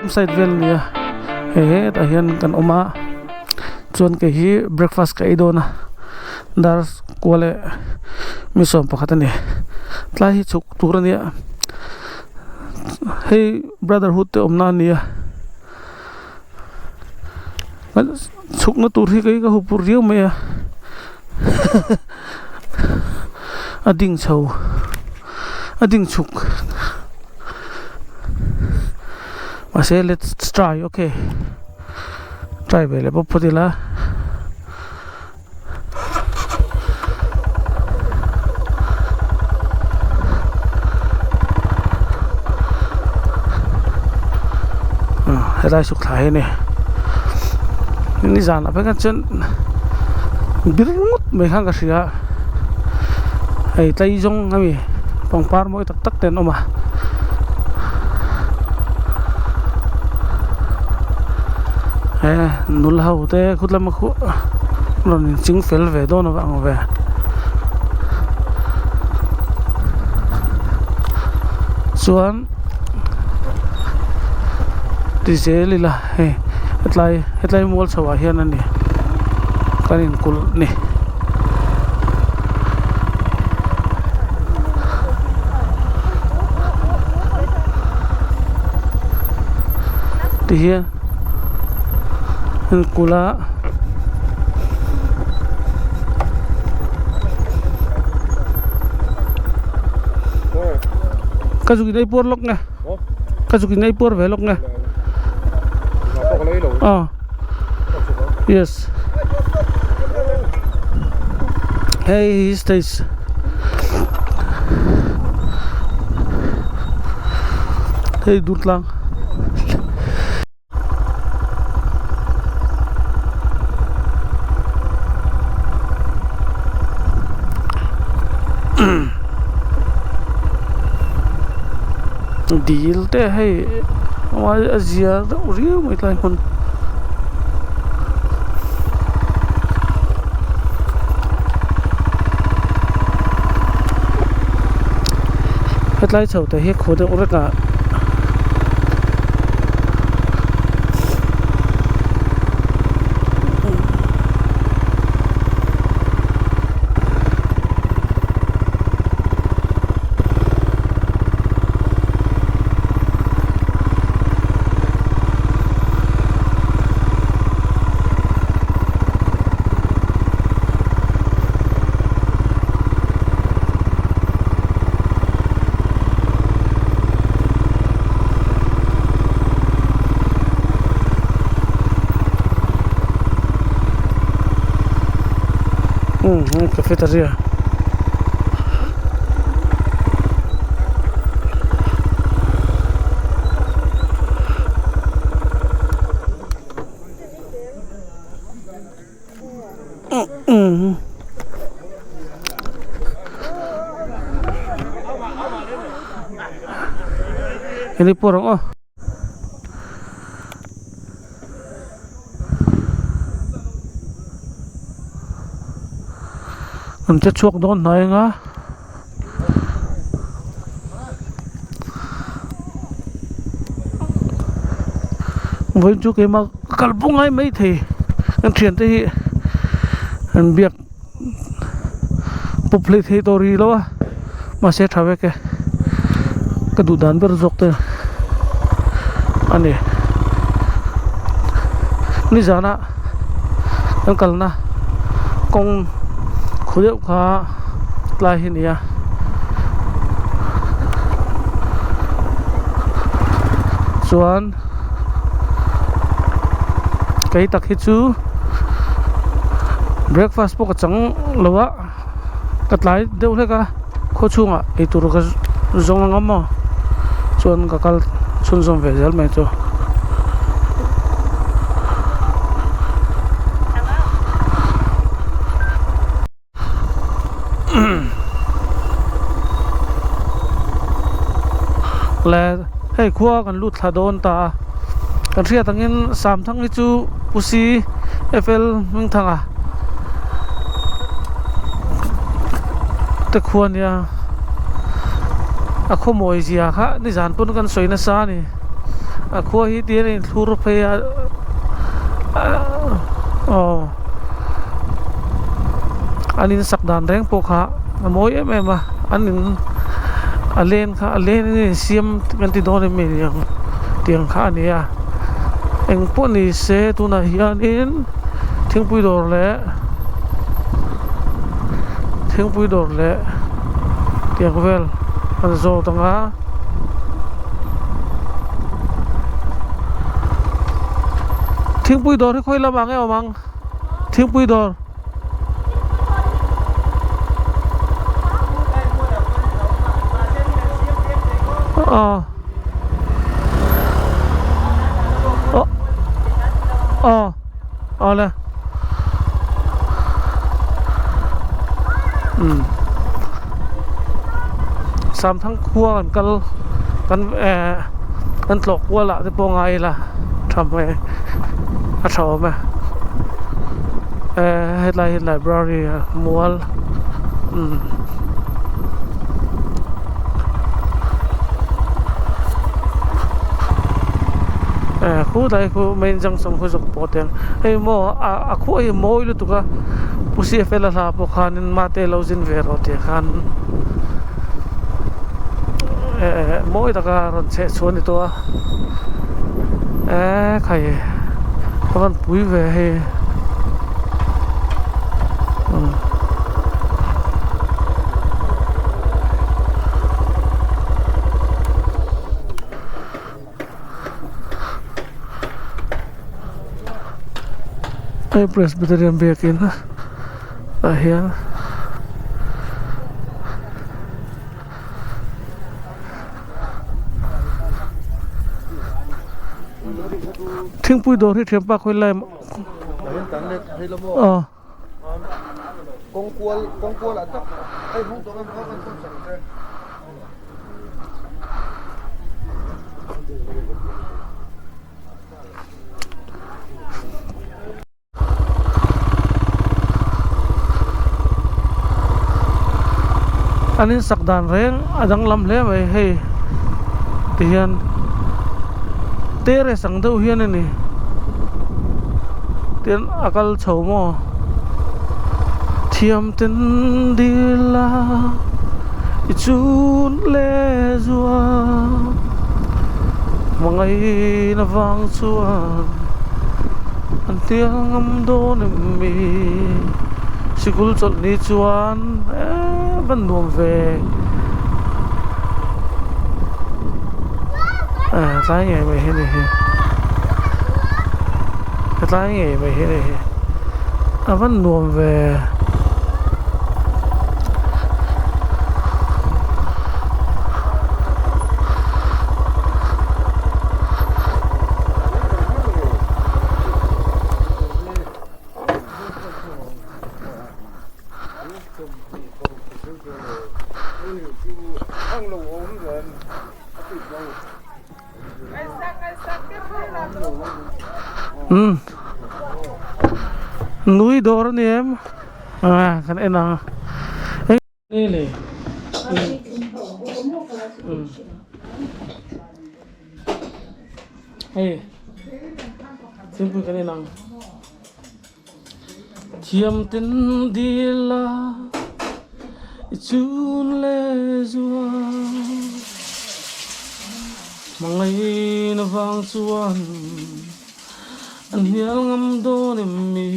Campsite vel a ni a hei hetah hian kan awm a chuan kei hi breakfast ka ei dawn a dar kua leh mi 11 a ni tlai hi chhuk tur a nia hei brotherhood te awmna a ni a chhukna tur hi kei ka huphurh riau mai a a ding chho a ding chhuk mahse let's try okay try ve leh pawp phawt ila. Helai suk thla hi a ni nizan ah phei khan chuan bir ngawt mai khan ka hria hei tlai zawng a mi pangpar mawi tak tak te an awm a. He nula ho te khut lama khu rawn in ching fel ve dawn a ang ve. Chuan ti zel ila hei hetlai hetlai mual chho ah hian a ni kan inkulh ni. Tihian an kulh a. Ka zuk in ei puar lawk nge ka zuk in ei puar ve lawk nge aw yes hei hi stage hei Durtlang. Dil te hei a zia deuh riau mai tlai hmun. Hetlai chho te hi khaw deuh vek ah. Umm cafeteria umm hei pawh ang aw. An che chhuak dawn hnai ang a. Vawiin chu keimah kal pawh ngai mai thei kan thiante hi an biak pawp hlei thei tawh rih lo a mahse tha vek e ka duh dan ber zawk te a ni nizana kan kalna kawng khaw deuh kha tlai hi a ni a. Chuan kei tak hi chu breakfast pawh ka chang lo a ka tlai deuh hlek a khaw chhungah eitur ka zawng ang maw chuan ka kal chhunzawm ve zel mai chu. Le hei khua kan lut thla dawn ta a kan hriat angin Samthang hi chu Pu C F L Hmingthanga te khua nia a khawmawi zia kha nizan pawn kan sawi nasa a ni. A khua hi tihian a inthlur phei a aw an in sak dan reng pawh kha a mawi em em a an in a len kha a len in a insiam kan ti dawn em ni ang tiang kha a ni a engpawh ni se tunah hianin thingpui dawr leh thingpui dawr leh tiang vel an zawt ang a. Thingpui dawr hi khawi lamah nge awm ang thingpui dawr aw aw awle umm Samthang khua kan kal kan eh kan tlawh kual ah te pawh ngai ila tha hmel a tha awm e eh hetlai hi library a mual umm. Eh khulai khu main junction khu zawk pawh te hei maw a a khuah hi a mawi lutuk a pu C F L a hla pawh khanin mate lo zin ve rawh tih khan eh mawi taka rawn chheh chhuah a ni tawh a eh khai a rawn pui ve hei umm. Hei Presbyterian biakin ah hian thingpui dawr hi thianpa khawi lai aw. An in sak dan reng a danglam hle mai hei tihian terrace ang deuh hian a ni tin a kal chho maw thiam ten dil a i chun leh zual hmangaihna vang chuan an tial ngam dawn em mi sikul chawlh ni chuan eee van nuam ve eh tlai ngei mai hi a ni hi tlai ngei mai hi a ni hi a van nuam ve. Umm nui dawr a ni em ah kan en ang eng hei thingpui kan en ang. Thiam ten dil a i chun leh zual Hmangaihna vang chuan an hnial ngam dawn em mi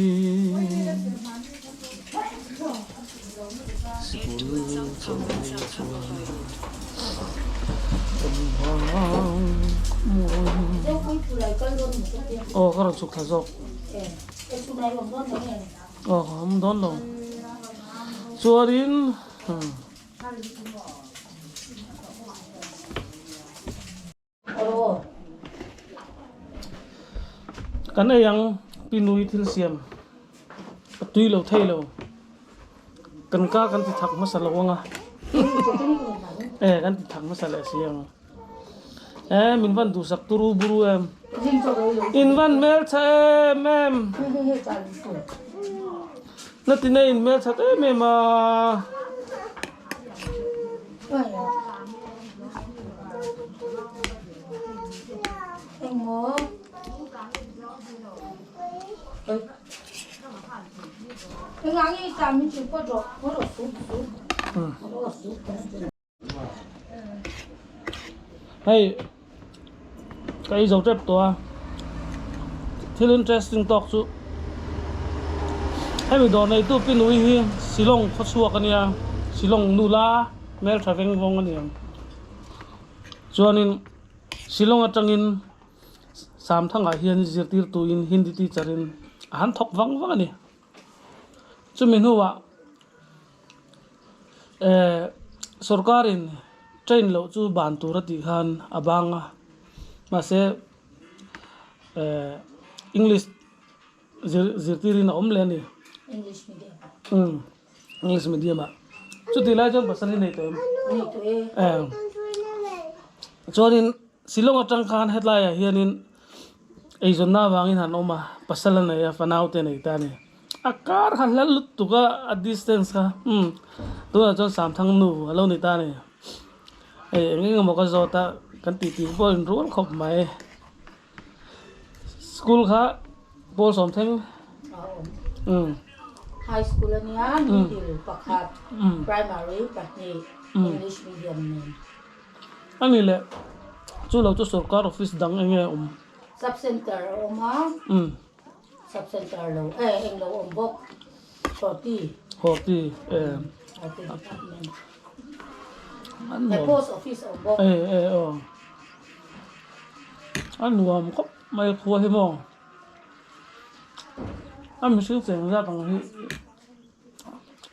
Sikul chawlh ni chuan kan vang mawi Aw ka rawn chhuk thla zawk. Aw awm dawn lo chuanin kan ei ang pinui thil siam a tui lo thei lo kan ka kan ti thak hmasa lo ang a e kan ti thak hmasa leh si ang. Eh min van duhsak turu buru em in van hmeltha em em na tina in hmelthat em em a. Hei ka ei zo tep tawh a thil interesting tawk chu hemi dawr neitu pi nui hi Shillong khawchhuak a nia Shillong nula hmeltha veng vawng a ni ang chuanin Shillong atangin Samthangah hian zirtirtuin Hindi teacher in a han thawk vang vang a ni chumi hnuah. Eh sorkarin train loh chu ban tur a tih khan a bang a mahse eh english zir zirtirin a awm leh a ni english medium umm english medium ah chutih lai chuan pasal hi nei tawh em nei tawh e eh chuanin shillong atang khan hetlai ah hianin eizawnna avangin han awm a pasal a nei a fanau te a nei ta a ni. A kar kha hla lutuk a a distance kha umm tunah chuan Samthang nu a lo ni ta a ni hei eng eng emaw ka zawt a kan tih tih pawh a inrual khawp mai school kha pawl sawm thleng umm high school a nia middle pakhat primary pahnih english medium nen a ni leh chu lo chu sorkar office dang eng nge awm sub center a awm a. Sub center lo eh eng lo awm bawk Horti. Horti eh. Horti department. An nuam. Post office awm bawk. Eh eh aw. An nuam khawp mai khua hi maw. A mihring cheng zat ang hi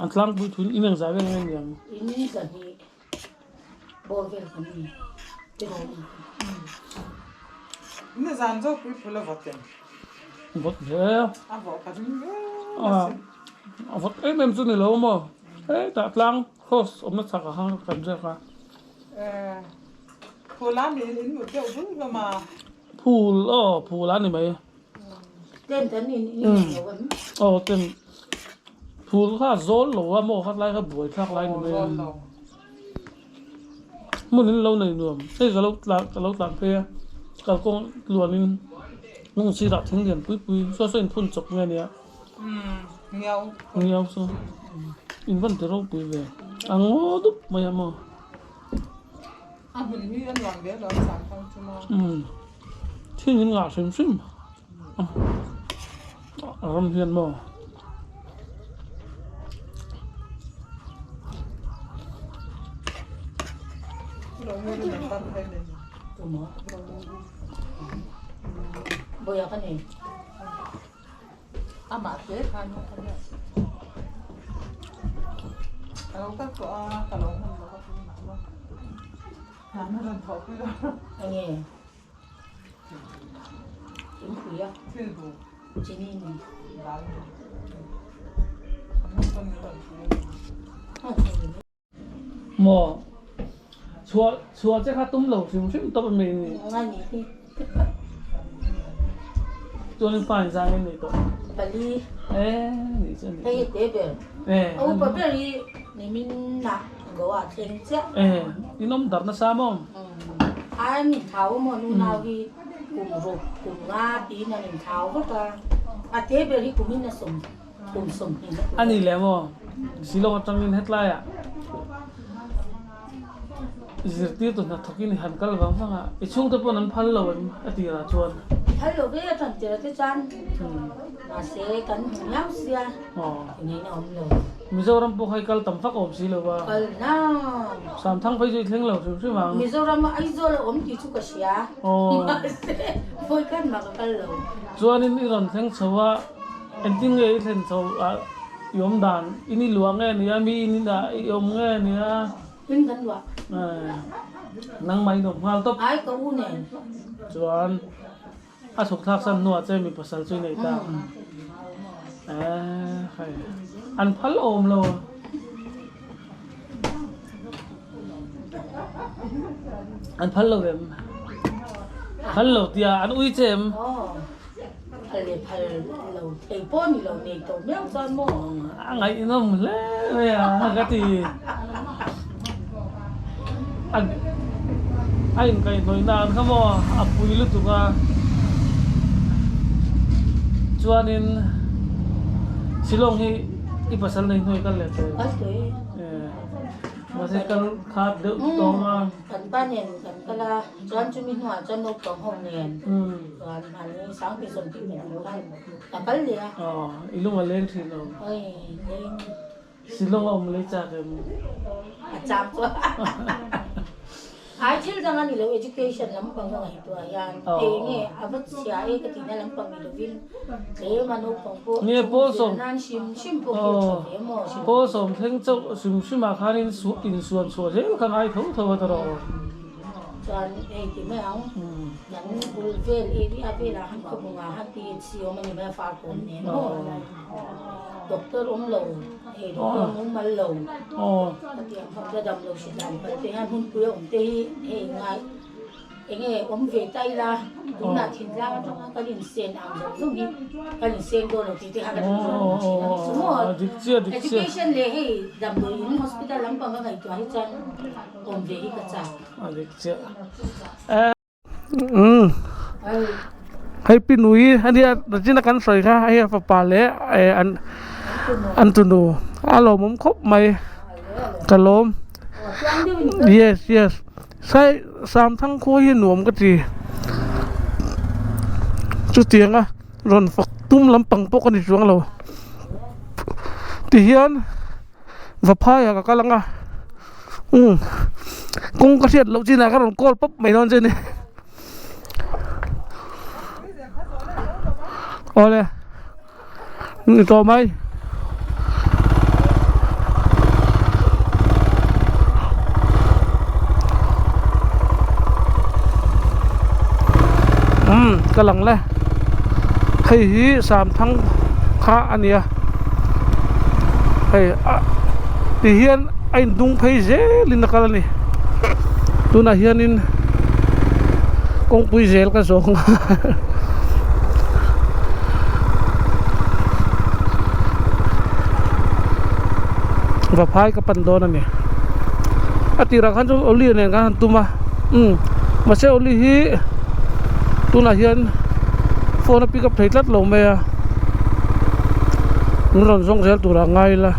an tlangpui thuin in engzah vel nge niang. In zahnih. Ball vel kan ni Nizan zawk pui phul a vawt em? Vawt hle. A vawh ka ring viau a sin. A vawt em em chu ni lo maw? Hetah tlang cross awmna chhak ah khan kan riak a. Phul a mi in mut deuh bul hlawm a. Phul aw phul a ni mai. Tent an in in lo em? Aw tent. Phul kha a zawl lo a maw kha lai kha buai thlak lai ni mai a. Hmun in lo nei nuam. Hei ka lo tlan ka lo tlan phei a kalkawng tluan in hmun sirah thing lian pui pui saw saw in phun chawp nge nia. Ngiau. Ngiau chu in van ti ropui ve. A ngaw dup mai a maw. A hmun hi a nuam ve lo chang thang chu maw. Umm thing in ngah hrim hrim a ram hian maw. Bawiha ka nei. Amah te khan ka nia. Ka lo kal tawh a, ka lo hman lo a tunah maw. Hnam a rawn thawh pui lo. Enge? Thingpui a? Thil bu. Chini ni. Dal ni. An hman pawn min rawn pui a ni. Maw? Chhuah chhuah che kha tum lo hrim hrim tawp a mi ni. Ngai ni hi. Chuanin pa in zang in nei tawh. Pali. Eh ni chu ni. Hei te ber. Eh. A upa ber hi nimin ah Goa thleng chiah. Eh in awm darh nasa maw? An inthau maw nu nau hi kum ruk kum nga tiin an inthau vak a. A te ber hi kumin a sawm. A ni leh maw? Shillong atangin hetlaiah zirtirtu hnathawkin i han kal vang vang a, i chhungte pawn an phal lo em? a tirah chuan. Phal lo ve a tan tirh te chuan mahse kan hmu miau sia inneihna awm lo. Mizoram pawh kha i kal tam vak awm si lo a. Kal na. Samthang phei chu i thleng lo hrim hrim ang. Mizoram a Aizawl a awm tih chu ka hria. Mahse vawi khat mah ka kal lo. Chuanin i rawn thleng chho a. Engtin nge i thlen chho a i awm dan? In i luah nge nia, mi in inah i awm nge nia? In kan luah. Nangmah in awm nghal tawp. Ai ka u nen. Chuan a chhuk thlak san hnuah che mi pasal chu i nei ta. Eh hei an phal awm lo. An phal lo em? Phal lo tia an ui che em? Phal leh phal lo thei pawh ni lo nei tawh miau chuan maw? A ngaihnawm hle mai a ka ti. A inkaihhnawih nan kha maw a pui lutuk a. Chuanin Shillong hi. I pasal nei hnuai kal leh tawh. Kal tawh e. Mahse kal khat deuh tawng a. Kan pa nen kan kal a, chuan chumi hnuah chuan naupang ho nen chuan mahni sangte sawmtih pahnih khan ka kal leh a. Aw, i lung a leng thin lo. Oi, leng. Shillong a awm lei chak em? A chak chuan ai thil dang a ni lo education lampang ka ngaihtuah hian eng nge a va chhia e ka tihna lampang ni lovin tlem a naupang pawh chung zir nan hrim hrim pawh hi a tha ve maw hrim. Pawl sawm thleng chauh hrim hrim ah khanin insuan chhuah zel kha ngai tho tho a ta rawh. Chuan hei ti mai ang kan bul vel area velah han khawbungah han PHC awm a ni mai a farkawn nen maw. Doctor awm lo, hei doctor mumal lo ka tih ang kha dam lo hri dan palh te hian hunpui a awm te hi hei ngai eng nge awm ve ta ila tunah thintlang atanga kan insen ang zawng zawng hi kan inseng dawn lo tih te kha ka ring zawng awm thin a ni chu maw education leh hei damdawi in hospital lampang ka ngaihtuah hi chuan awm ve hi ka chak. Umm hei pi nui ania nachina kan sawi kha hei a fapa leh eh an an tunu a lawmawm khawp mai ka lawm yes yes sai samthang khua hi nuam ka ti chutianga rawn fak tum lampang pawh ka ni chuang lo tihian vaphai ah ka kal ang a. Umm kawng ka hriat loh chinah ka rawn call pawp mai dawn che ni awle ni tawh mai umm ka lang le hei hi samthang kha a nia hei a ti hian. A indung phei zelin a kal a ni tunah hianin kawngpui zel ka zawng a vaphai ka pan dawn a ni a tirah khan chuan awli nen khan han tum a umm mahse awli hi tunah hian phone a pick up thei tlat lo mai a min rawn zawng zel turah ngai ila.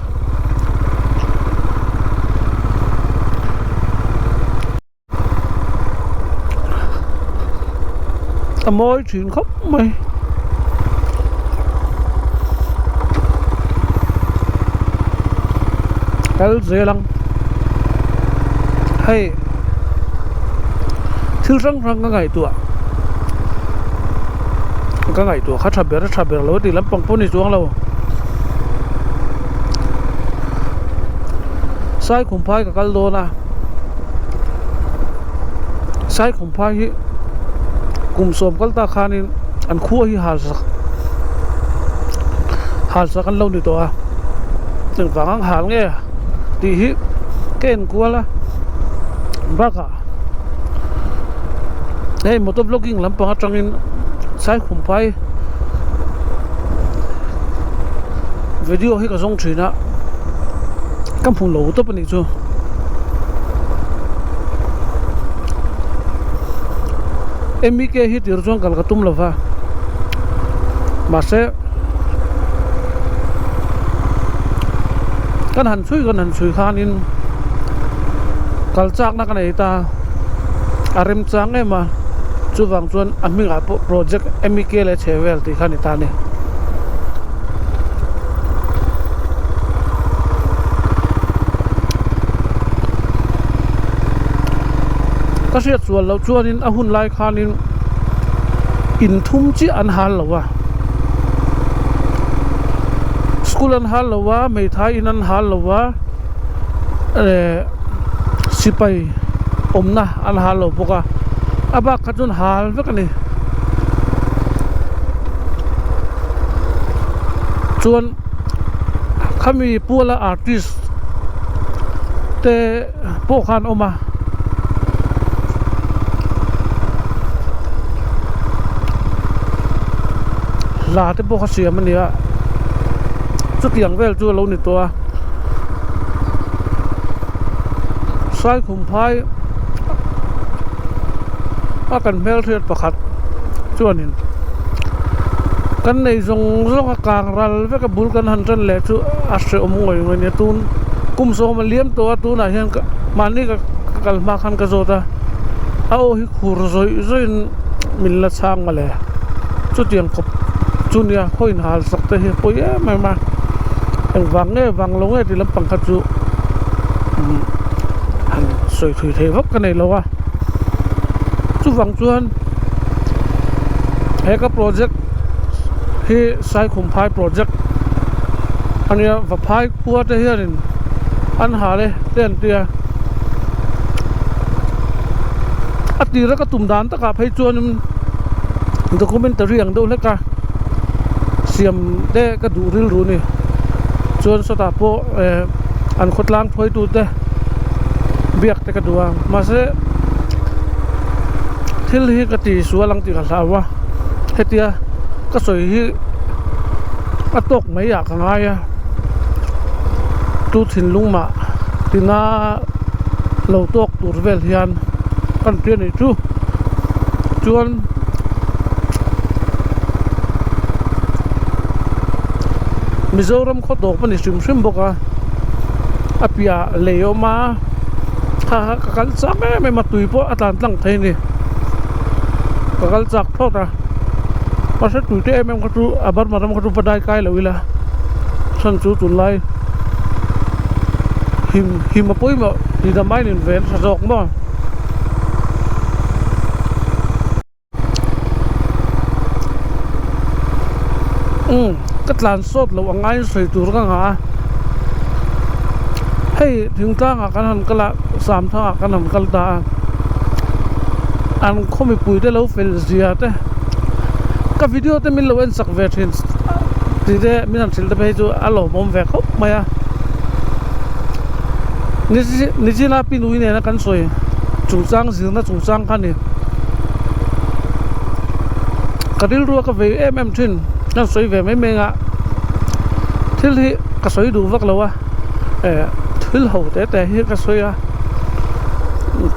A mawi thin khawp mai. Kal zel ang. Hei thil hrang hrang ka ngaihtuah ka ngaihtuah kha tha ber tha ber lo tih lampang pawh a ni chuang lo. Saikhumphai ka kal dawn a Saikhumphai hi kum sawm kal tak khanin an khua hi hal sak hal sak an lo ni tawh a engvang ang hal nge tih hi ka en kual a bakah hei motor vlogging lampang atangin Saikhumphai. Video hi ka zawng thin a ka hmu lo tawp a nih chu M E K hi tir chuan kal ka tum lo va mahse kan han chhui kan han chhui khanin kal chakna ka nei ta a remchang em a chuvang chuan a hmingah pawh project M E K leh chhe vel tih kha a ni ta a ni. Ka hriat sual loh chuanin a hun lai khanin in thum chiah an hal lo a school an hal lo a hmeithai in an hal lo a eh sipai awmna an hal lo bawk a a bak kha chuan hal vek a ni. Chuan khami puala artist te pawh khan awm a. Hla te pawh kha siam a ni a chutiang vel chu a lo ni tawh a Saikhumphai a kan hmelhriat pakhat chuanin. Kan nei zawng zawng a kang ral vek a bul kan han tan leh chu a hrehawm ngawih ngawih a nia tun kum sawm a liam tawh a tunah hian ka mahni ka kal hma khan ka zawt a a aw hi khur zawih zawih in min la chhang mawle chutiang khawp chu nia khaw inhal sak te hi a pawi em em a engvang nge vang lo nge tih lampang kha chu han sawi thui thei vak ka nei lo a chuvang chuan. He ka project hi Saikhumphai project a nia Vaphai khua te hianin an hal e te an tia a tira ka tum dan takah phei chuanin documentary ang deuh hlek a siam te ka duh rilru a ni chuan sawtah pawh eh an khawtlang phuaitu te biak te ka duh a mahse. Thil hi ka ti sual ang tih ka hlau a, hetia ka sawi hi a tawk mai ah ka ngai a, tu thinlung mah tina lo tawk tur vel hian ka intia nih chu, chuan Mizoram khaw tawp a ni hrim hrim bawk a, a piah lei a awm a. Kha kha ka kal chak em em a tui pawh a tlan tlang thei a ni ka kal chak phawt a mahse tui te em em kha chu a Burma ram kha chu va dai kai lo ila chhan chu tunlai him him a pawimawh tih dam aiin inven tha zawk maw. Umm ka tlan sawt loh ang aiin sawi tur ka ngah a hei thingtlang ah kan han kal a samthang ah kan han kal ta a an khaw mipui te lo fel zia te ka video te min lo en sak ve thin tih te min han hrilh te phei chu a lawmawm ve khawp mai a nichina pi nui nena kan sawi chungchang zirna chungchang kha a ni. Ka rilru a ka vei em em thin ka sawi ve mai mai anga thil hi ka sawi duh vak lo a eh thil ho te te hi ka sawi a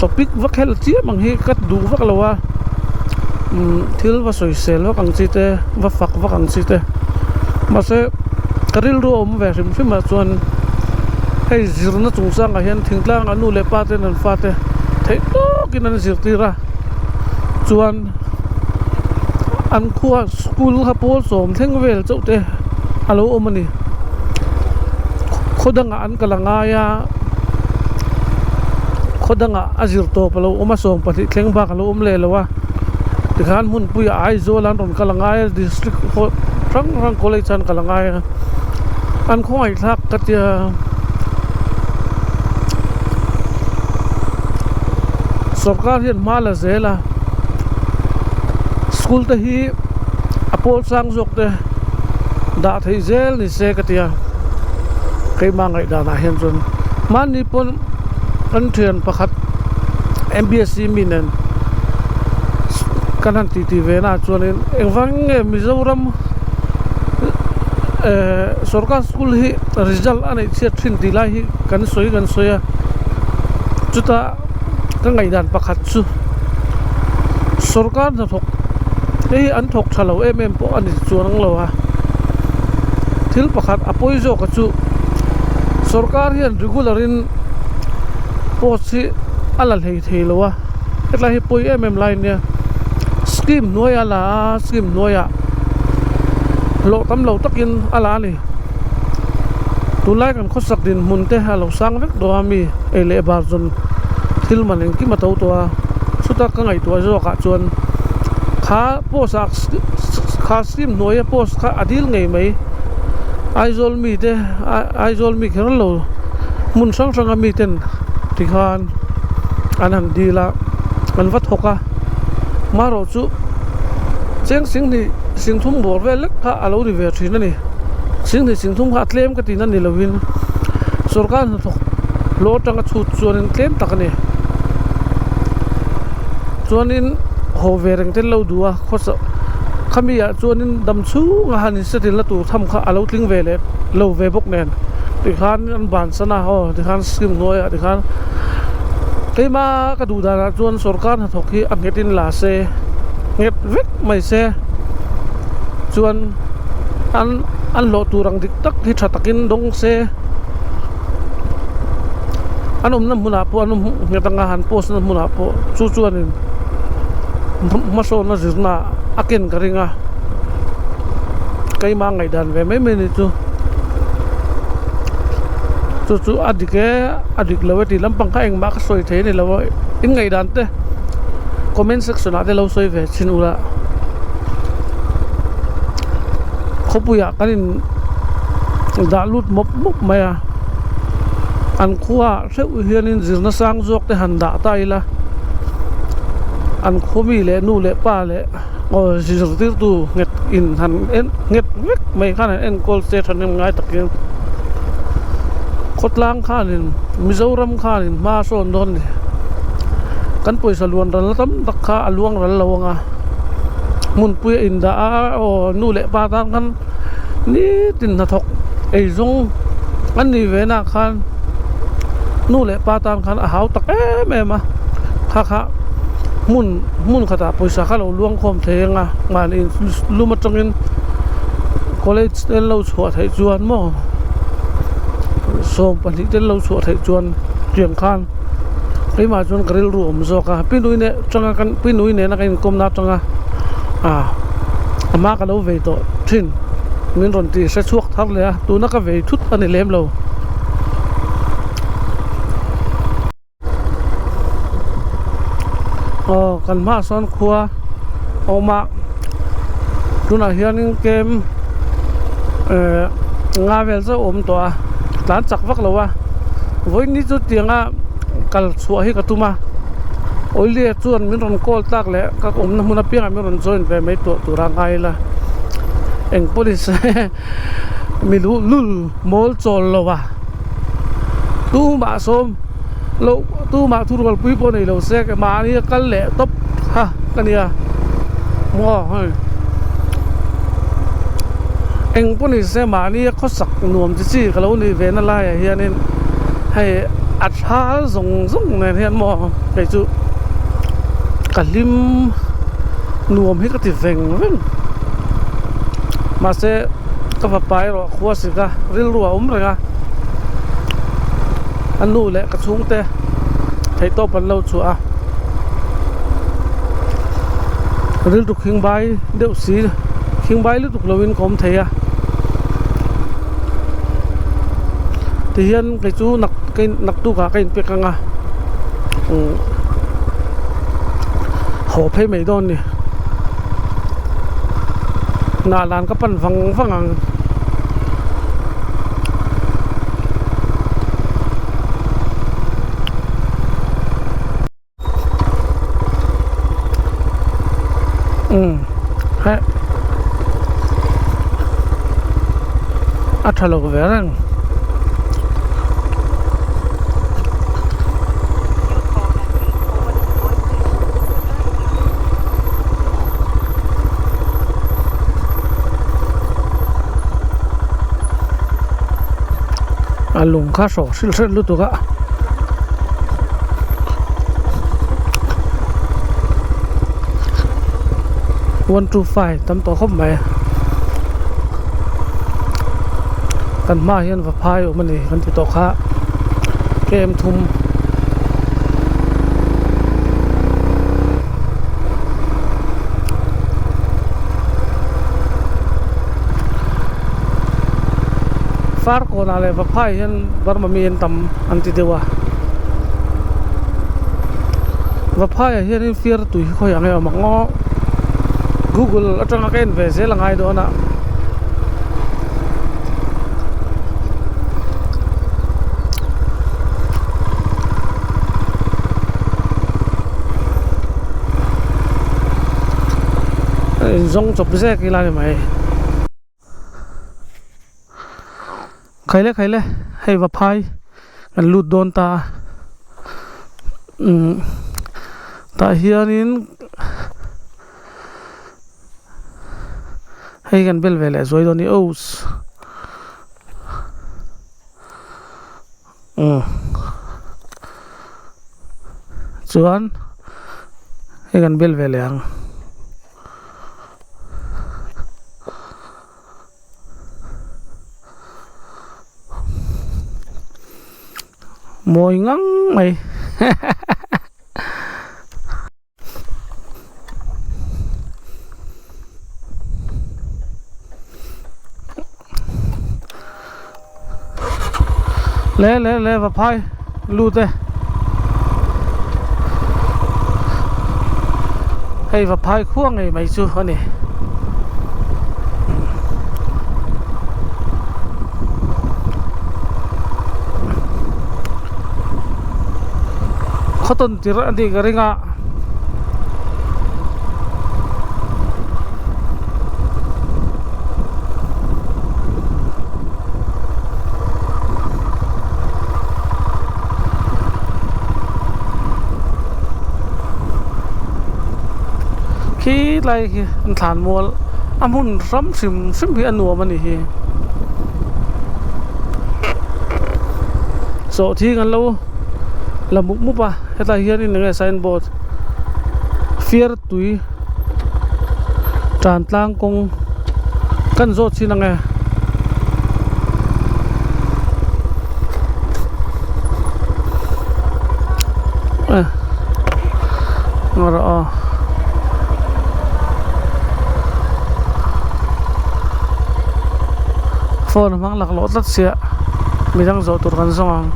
topic va khelh chiam ang hi ka duh vak lo a umm thil va sawisel vak ang chi te va fak vak ang chi te mahse ka rilru a awm ve hrim hrim ah chuan hei zirna chungchangah hian thingtlang ah nu leh pa ten an fate theih tawkin an zirtir a. Chuan an khua school kha pawl sawm thleng vel chauh te a lo awm a ni khaw dangah an kal a ngai a khaw dangah a zir tawp a lo awm a 12 thleng bak a lo awm leh lo a tikhan hmunpuiah Aizawl an rawn kal a ngai a district hrang hrang college an kal a ngai a an khawngaihthlak ka tia. Sorkar hian hma la zel a school te hi a pawl chang zawk te dah theih zel ni se ka ti a keimah ngaihdan ah hian chuan mahni pawn kan thian pakhat M_B_S_C mi nen kan han titi ve na ah chuanin engvang nge Mizoram ehh sorkar school hi result a neih chhiat thin tih lai hi kan sawi kan sawi a chutah ka ngaihdan pakhat chu sorkar hnathawk hei hi an thawk tha lo em em pawh a ni chuang lo a thil pakhat a pawi zawk a chu sorkar hian regular in post hi a la hlei thei lo a hetlai hi pawi em em lai ania scheme hnuai a la a scheme hnuaiah hlawh tam lo takin a la a ni. Tunlai kan khawsak dinhmun te a lo sang vek tawh a mi ei leh bar zawn thil man engkim a to tawh a chuta ka ngaihtuah zawk ah chuan kha post ah kha scheme hnuaia post kha a dil ngei mai Aizawl mi te Aizawl mi kher lo hmun hrang hrang a mi ten tikhan an han dil a an va thawk a marawh chu cheng singhnih singthum bawr vel lek kha a lo ni ve thin a ni. Singhnih singthum kha a tlem ka tihna ni lovin sorkar hnathawk hlawh atanga chhut chuanin tlem tak a ni. Chuanin haw ve reng te lo duh a khawsa khami ah chuanin dam chhunga han insetil na tur tham kha a lo tling ve leh lo ve bawk nen tikhan an bansan a aw tikhan scheme hnuaiah tikhan keima ka duh danah chuan sorkar hnathawk hi a nghetin la se nghet vek mai se. Chuan an an hlawh tur ang dik tak hi tha takin dawng se an awmna hmunah pawh an awm nghet anga han post na hmunah pawh chu chuanin hmasawnna zirna a ken ka ring a keimah ngaihdan ve mai mai ni chu chu chu a dik e a dik lo e tih lampang kha engmah ka sawi thei a ni lo a in ngaihdan te comment section ah te lo sawi ve thin ula khawpuiah kan in dah lut mawp mawp mai a an khua ah hreuh hianin zirna sang zawk te han dah ta ila an khaw mi leh nu leh pa leh aw zirtirtu nghet in han en nghet vek mai khan an enkawl se thahnem ngai takin khawtlang khanin Mizoram khanin hma a sawn dawn a ni kan pawisa luan ral na tam tak kha a luang ral lo ang a hmunpui a indah a aw nu leh pa tan khan nitin hnathawk eizawng an nih ve na khan nu leh pa tan khan a hau tak em em a kha kha hmun hmun khatah pawisa kha lo luang khawm thei ang a mahni lum atangin college te an lo chhuah theih chuan maw 12 te an lo chhuah theih chuan tiang khan keimah chuan ka rilru a awm zawk a pi nui neh atanga kan pi nui nena kan inkawmna atanga ah a hma ka lo vei tawh thin min rawn ti hre chhuak thar leh a tuna ka vei thut a ni lem lo. Aw kan hmaah sawn khua a awm a tunah hianin kem eh nga vel chauh a awm tawh a tlan chak vak lo a vawiin ni chu tianga kal chhuah hi ka tum a oilia chuan min rawn call tlak leh ka awmna hmun apiangah min rawn join ve mai tawh tur a ngai ila eng pawh ni se mi luh lul mawl chawl lo a tumah sawm loh tumah thurualpui pawh nei lo se mahni a kal leh tawp kha ka nia maw hei eng pawh ni se mahni a khawsak nuam chi chi ka lo nih ve na laiah hianin hei a thal zawng zawng nen hian maw kei chu ka hlim nuam hi ka ti veng veng. Mahse ka fapa erawh khua sik a rilru a awm reng a a nu leh ka chhungte theihtawp an lo chhuah a rilru khingbai deuh si khingbai lutuk lovin ka awm thei a tihian kei chu nak naktukah ka inpek ang a umm haw phei mai dawn a ni. Hnah lan ka pan vang vang ang. Umm heh a tha lo ve reng. A lung kha hrawk hrilh hrilh lutuk a 125 tam tawh khawp mai kan hmaah hian vaphai a awm a ni kan ti tawh kha kem thum. Farkawnah leh Vaphai hian Burma mi an tam an ti deuh a Vaphaiah hianin fiar tui hi khawiah nge a awm ang aw Google atanga ka en ve zel a ngai dawn a. Inzawng chawp zek ila ni mai. Khaile khaile hei va phai kan lut dawn ta a umm tah hianin hei kan bel ve leh zuai dawn a ni ohh. Umm chuan hei kan bel ve leh ang. Mawi ngang mai Le le le va phai lut e hei va phai khua ngei mai chu a ni. Khawtawn tir a nih ka ring a. Khi lai hi an thlan mual a hmun ram hrim hrim hi a nuam a ni hi sawhthing an lo la mup mup a hetlai hianin eng nge sign board fiar tui tan tlang kawng kan zawt chin ang e. Ngarawh aw. Phone hmang laklawh tlat sia midang zawh tur kan zawng ang.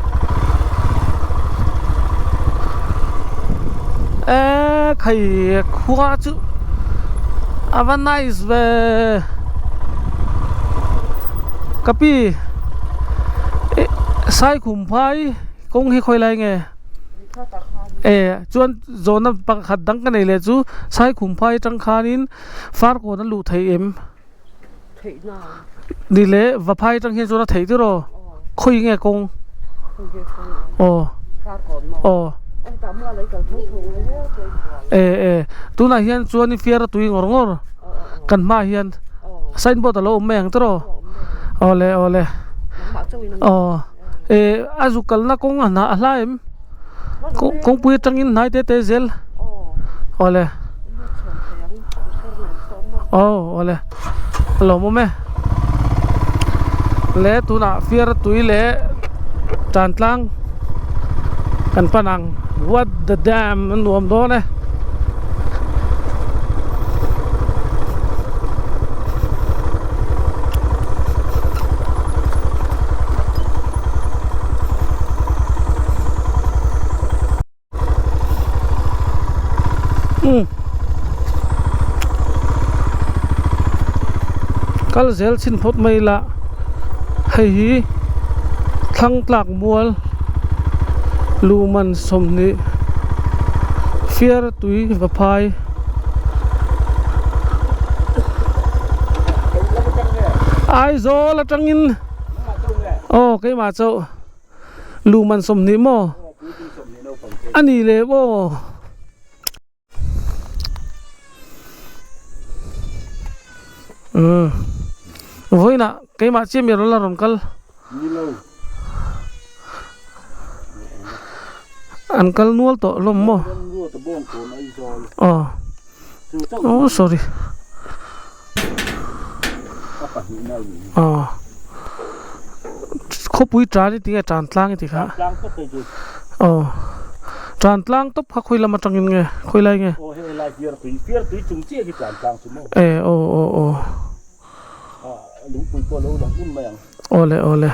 Eee khai khua chu a va nice ve ka pi Saikhum phai kawng hi khawi lai nge e chuan zawhna pakhat dang ka nei leh chu Saikhum phai atang khanin Farkawn a luh theih em ni leh Vaphai atang hian chuan a theih tiraw khawi nge kawng aw aw e e tunah hian chuan fiara tui ngawr ngawr kan hmaah hian signboard a lo awm mai ang tiraw awle awle aw eh a zuk kalna kawng a hnah a hla em kawngpui atangin hnai te te zel awle aw awle a lawmawm e le tunah fiara tui leh tan tlang kan pan ang what the dam a nuam dawn e. Kal zel chhin phawt mai ila hei hi thlang tlak mual luhman sawmhnih fiar tui va phai. Aizawl atangin aw keimah chauh. Luhman 20 maw? A ni leh maw? Umm vawiinah keimah chiah mi rawn la rawn kal. An kal nual tawh hlawm maw? Aw oh sorry. Aw khawpui tan i tinge tan tlang i ti kha aw tan tlang tawp kha khawi lam atangin nge khawi lai nge e aw aw aw awle awle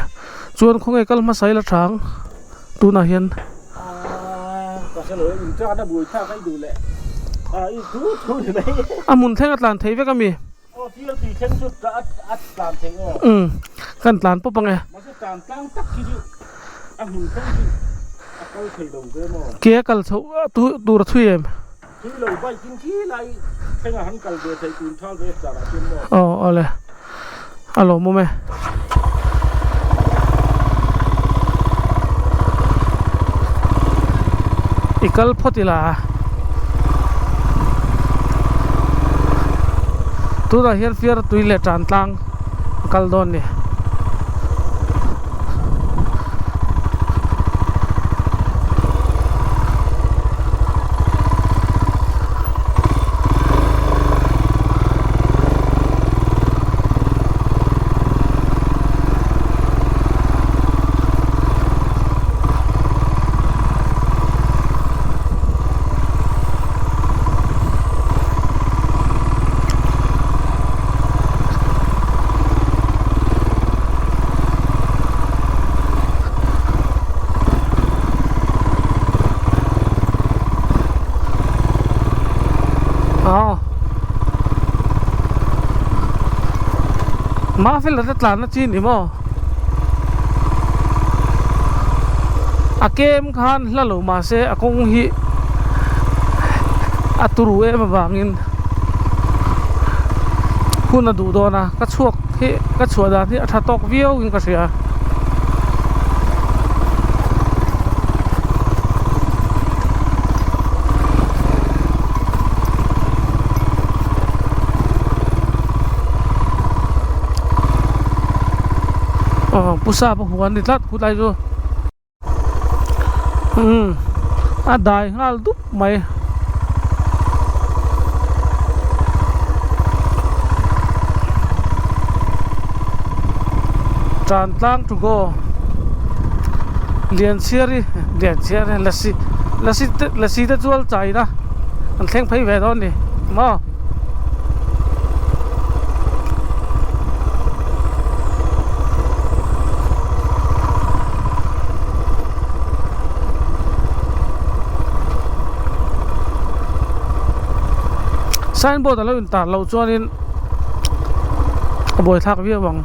chuan khawnge kal hmasa ila tha ang tunah hian. A hmun thleng a tlan thei vek a mi? Umm kan tlan pawp ang e. Ke a kal chhoh tur a thui em? Aw awle a lawmawm e. I kal phawt ila tunah hian fiara tui leh tan tlang a kal dawn a ni. Mafela te tlanna chi ni maw? A kem khan hla lo mahse a kawng hi a turu em avangin hun a duh dawn a ka chhuak hi ka chhuah dan hi a tha tawk viau in ka hria. Aw pu sapa huan ni tlat khulai chu umm a dai nghal dup mai. Tan tlang to go Lianchhiari Lianchhiari lasi lasi te lasi te chuan chaina an thleng phei ve dawn a ni maw. Signboard a lo intar loh chuanin a buaithlak viau ang.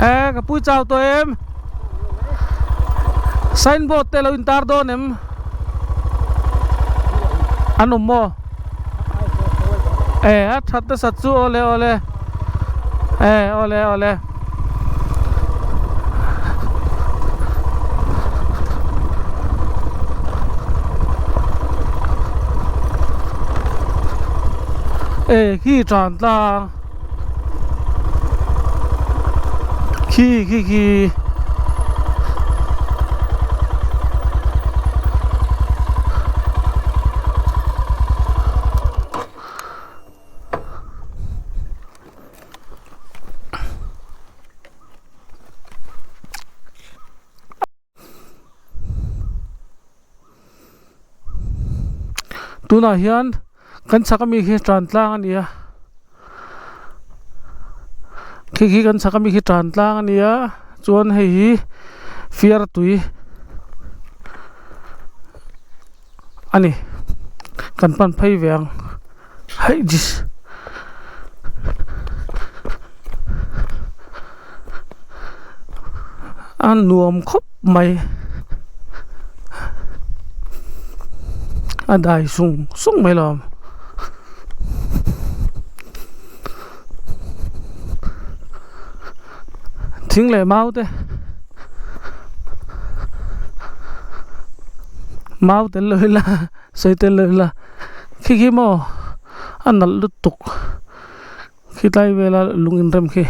E ka pui chau tawh em? Signboard te lo intar dawn em? An awm maw? E a that nasat chu awle awle e awle awle. E khi tan tlang khi khi khi Tunah hian kan chhak ami khi tan tlang a ni a khi khi kan chhak ami khi tan tlang a ni a chuan hei hi fiar tui a ni kan pan phei ve ang. Haih jis a nuam khawp mai a dai sung sung mai lo thing leh mau te mau tel lo ila sawi tel lo ila. Khi khi maw a nalh lutuk khitlai vela lung inrem khi.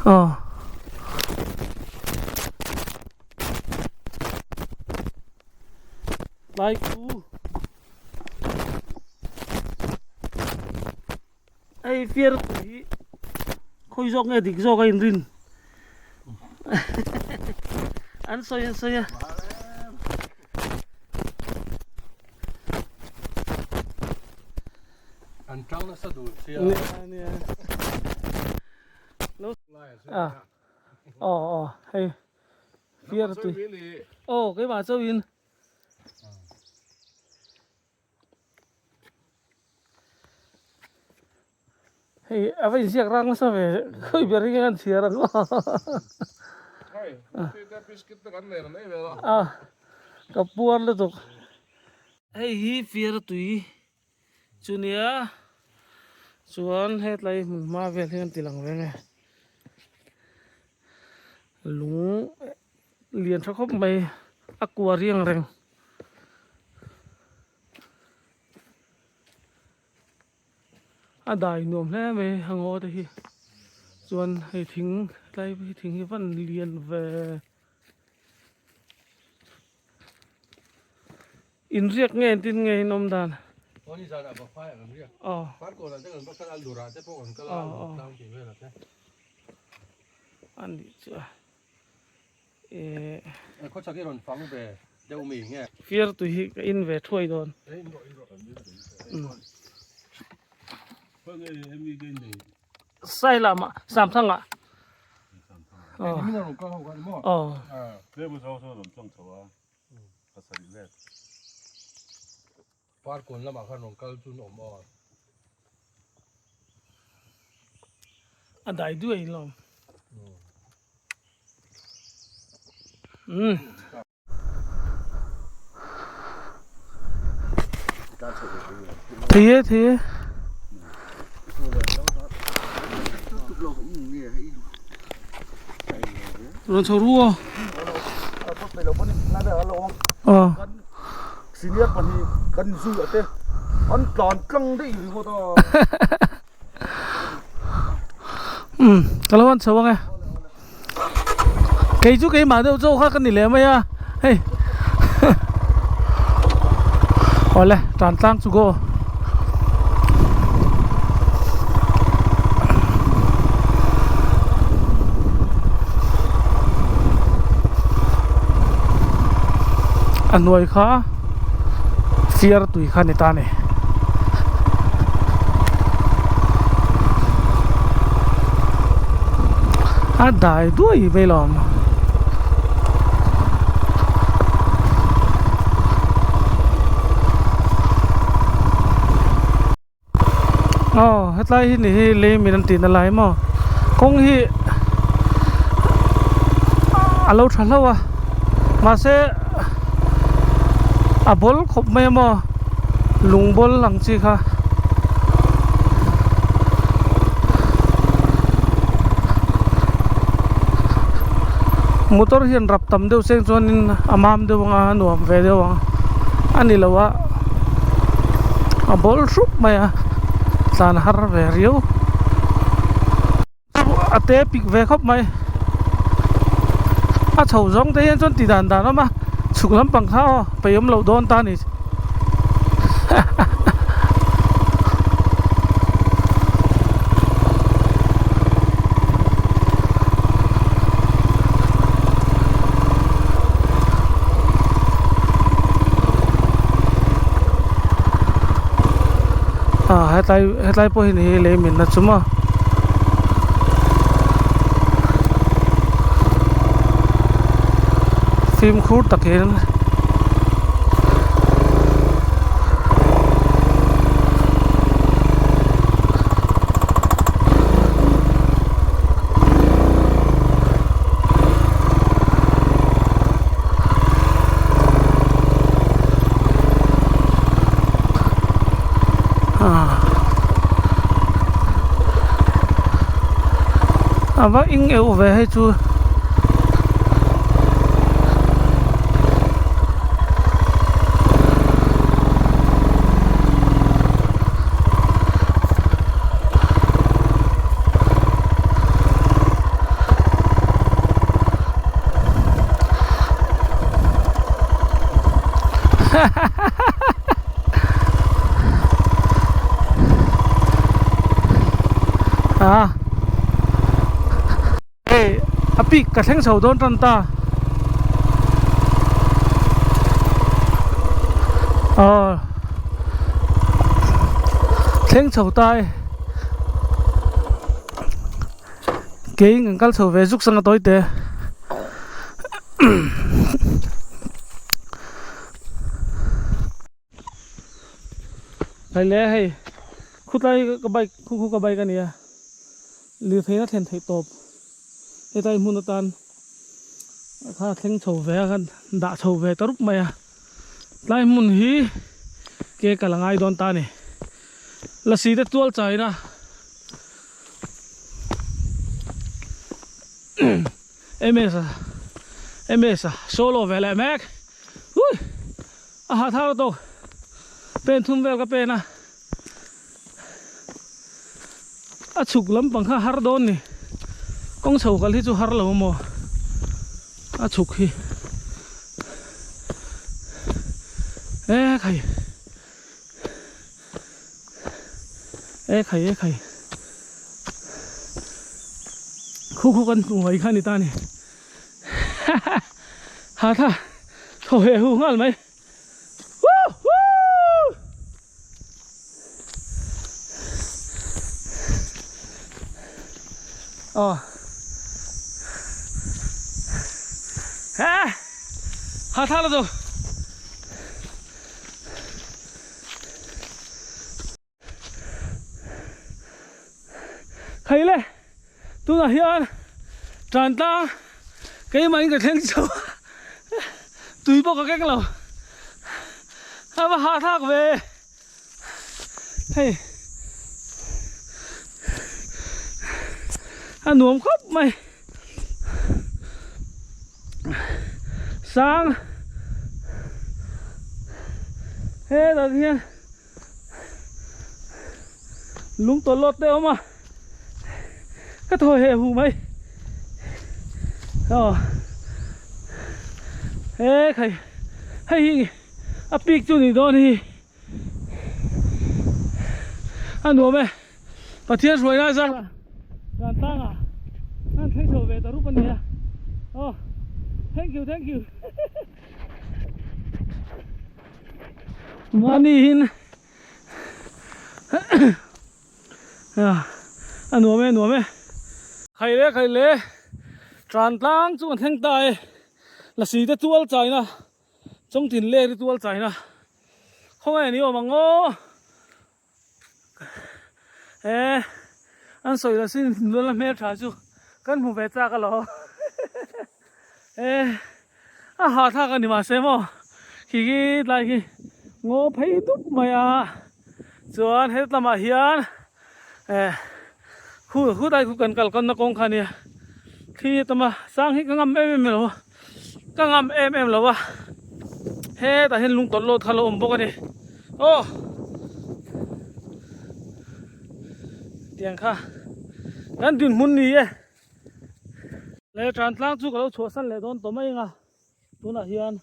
Aw. Tlai ku. Hei fiar hi khawi zawk nge dik zawk a inrin an sawi an sawi a. An tang nasa dun sia. Nia nia. Lo a aw aw hei fiar tui aw keimah chauhin. Hei a va inziak rang nasa ve khawi ber hi nge an chhiar ang aw a ka puar lutuk hei hi fiara tui chu nia chuan hetlai hmun hma vel hi an ti lang reng e lung lian tha khawp mai a kua riang reng. A dai nuam hle mai a ngaw te hi chuan hei thing tlai hi thing hi van lian ve inriak nge engtin nge in awm dan aw a nih chu a. Eh. Khaw chak i rawn fang ve deuh mi nge. Fiar tui hi ka in ve thuai dawn. Sailama Samthanga aw. Parkawn lamah khan rawn kal chun awm aw. A dai duai lawm. Umm. Thei e thei e. Rawn chho ru aw. Aw. Senior pahnih kan zui a te an tlan tlang daih ringawt a. Umm ka lo han chho ang e. Kei chu keimah deuh chauh kha ka ni leh mai a hei awle tan tlang chu go. A hnuai kha fiar tui kha ni ta a ni. A dai duai mai lo ang. Aw hetlai hi ni hi lei min an tihna lai maw kawng hi a lo tha hlauh a mahse a bawl khawp mai a maw lung bawl ang chi kha. Motor hian rap tam deuh seng chuanin a mam deuh ang a a nuam ve deuh ang a ni lo a a bawl hrup mai a tlan har ve riau a te pik ve khawp mai a chho zawng te hian chuan ti dan dan a awm a chhuk lampang kha aw peih awm loh dawn ta a ni. Ah hetlai hetlai pawh hi ni hi lei min na chu maw. Fimkhur takin. A va eng euh ve hei chu. Ah hei a peak ka thleng chho dawn tan ta aw thleng chho ta e keiin kan kal chho ve zuk sang a tawi te. Hei le hei khutlai ka bike khu khu ka bike a nia lirthei a thlen theih tawp hetlai hmun atan kha thleng chho ve a khan dah chho ve ta rup mai a tlai hmun hi ke kal a ngai dawn ta a ni lasi te tual chaina ms a ms a solo ve leh mek ui a ha thar tawk pen thum vel ka pen a a chhuk lampang kha har dawn ni kawng chho kal hi chu har lo maw a chhuk hi e khai e khai e khai khu khu kan hnuai kha ni ta ni ha tha thaw heh hu nghal mai Woo! Woo! Aw he hahthlak lutuk. Khai le tunah hian tan tlang keimah in ka thleng chho a tui pawh ka keng lo a va hahthlak ve hei a nuam khawp mai sang hetah hian. Lung tawlh lawt te a awm a ka thaw heh huh mai aw he khai hei hi a pik chu ni dawn hi a nuam e Pathian hruaina zar dan tangah an thleng chho ve ta rup a nia aw thank you thank you. Mahniin a nuam e a nuam e. Khai le khai le tran tlang chu kan thleng ta e lasi te tual chaina chawngtin lek te tual chaina khawngaih an i awm ang aw e an sawi lasi nula hmel tha chu kan hmu ve chak alawm e. A hahthlak a ni mahse maw khi khi tlai khi ngaw phei dup mai a chuan he lamah hian eh khu khu tlai khu kan kal kawnna kawng kha a nia khi tama sang hi ka ngam em em lo a ka ngam em em lo a hetah hian lung tawlh lawt kha a lo awm bawk a ni aw tiang kha kan dinhmun ni e. Le tan tlang chu ka lo chhuahsan leh dawn tawh mai ang a tunah hian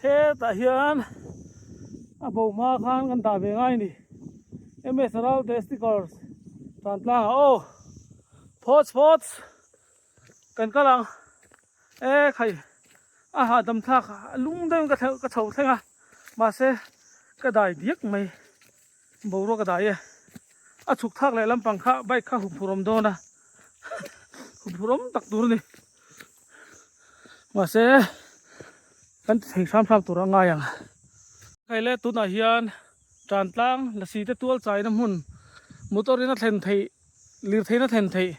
hetah hian a bo hma khan kan dah ve ngai a ni ms ral te stickers tan tlang ah aw phawts phawts kan kal ang e khai a hahdam thlak a lung deuhin ka ka chho thleng a mahse ka dai diak mai. Boruak a dai e. A chhuk thak leh lampang kha bike kha huphurh awm dawn a, huphurh awm tak tur a ni. Mahse kan ti thei hram hram tur a ngai ang. Hei le tunah hian tan tlang lasi te tual chaina hmun motor in a thlen theih lirthei in a thlen theih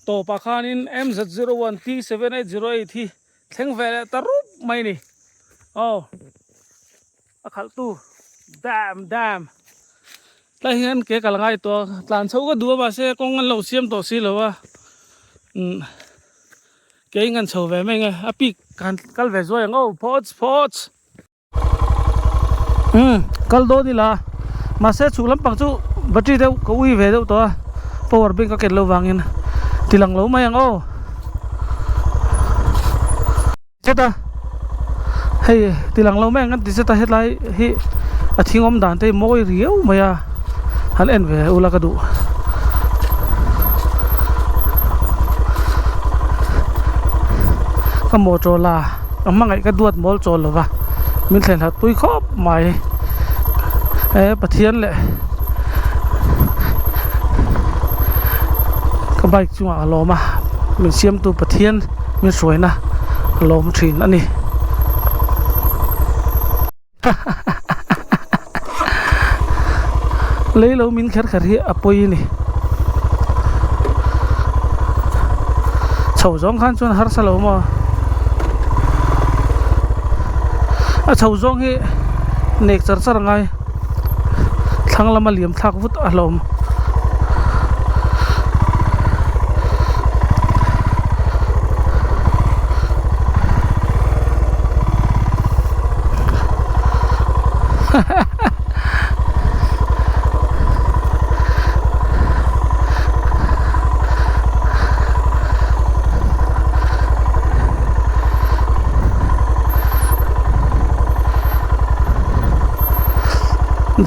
tawpah khanin MZ01 T7808 hi thleng ve leh ta rup mai a ni. Aw. A khalh tu dam dam tlai hian ke kal ngai tawh a tlan chho ka duh a mahse kawng an lo siam tawh si lo a umm ke in kan chho ve mai ang e a pik kan kal ve zuai ang aw phawts phawts umm kal dawn ila mahse chhuk lampang chu battery deuh ka ui ve deuh tawh a power bank a ken loh vangin ti lang lo mai ang aw. Cheta hei ti lang lo mai ang kan ti zet a hetlai hi a thing awm dan te hi mawi riau mai a han en ve ula ka duh ka motor la ka hmangaih ka duat mawl chawl lova min thlen hlat pui khawp mai he Pathian leh ka bike chungah ka lawm a min siamtu Pathian. Min hruaina a lawm thin a ni. Lei lo min kher kher hi a pawi a ni. Chho zawng khan chuan harsa lo maw? A chho zawng hi nek char char a ngai. Thlang lama liam thlak vut a hlawm.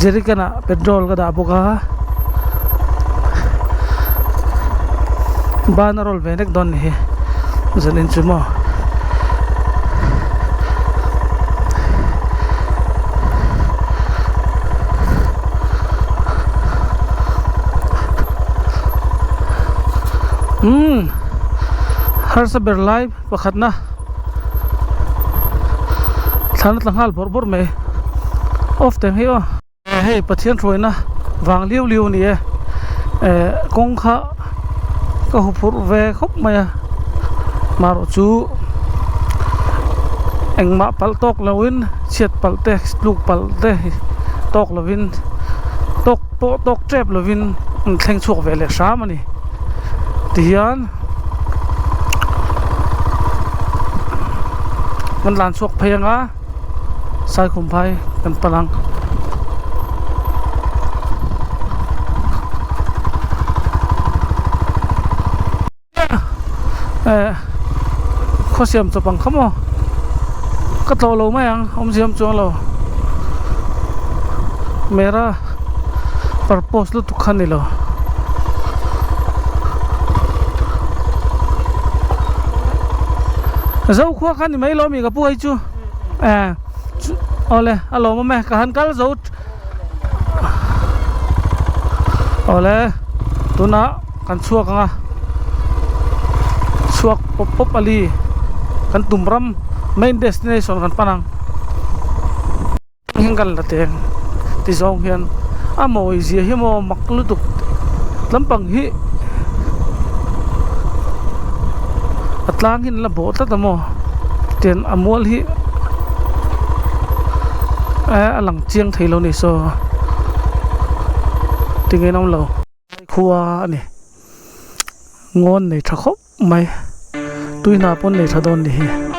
Jerrycan ah petrol ka dah bawk a ban a rawl ve nek dawn a ni hi zanin chu maw. Umm harsa ber lai pakhatna thlan a tla nghal bawrh bawrh mai off teng hi aw. Hei Pathian hruaina vang liu liu a ni e eh kawng kha ka hu phurh ve khawp mai a marawh chu engmah palh tawk loin chhiat palh te tluk palh te tawk lovin tawk pawh tawk tep lovin an thleng chhuak ve leh hram a ni tihian kan tlan chhuak phei ang a Saikhum phai kan pan ang. Eh khaw siam chawp ang kha maw ka tlawh lo mai ang awmzia awm chuang lo mera purpose lutuk kha ni lo. Zokhua kha ni mai lo mi ka pu hei chu eh awle a lawm awm e ka han kal zo awle tunah kan chhuak ang a chhuak pawp pawp ali kan tum ram main destination kan pan ang hian kan la teng ti zawng hian a mawi zia hi maw mak lutuk lampang hi a tlang hi an la bawh tlat a maw tian a mual hi eh a lang chiang thei lo a ni saw tinge an awm lo khua a ni ngawn nei tha khawp mai tui hna pawn nei tha dawn a ni hi.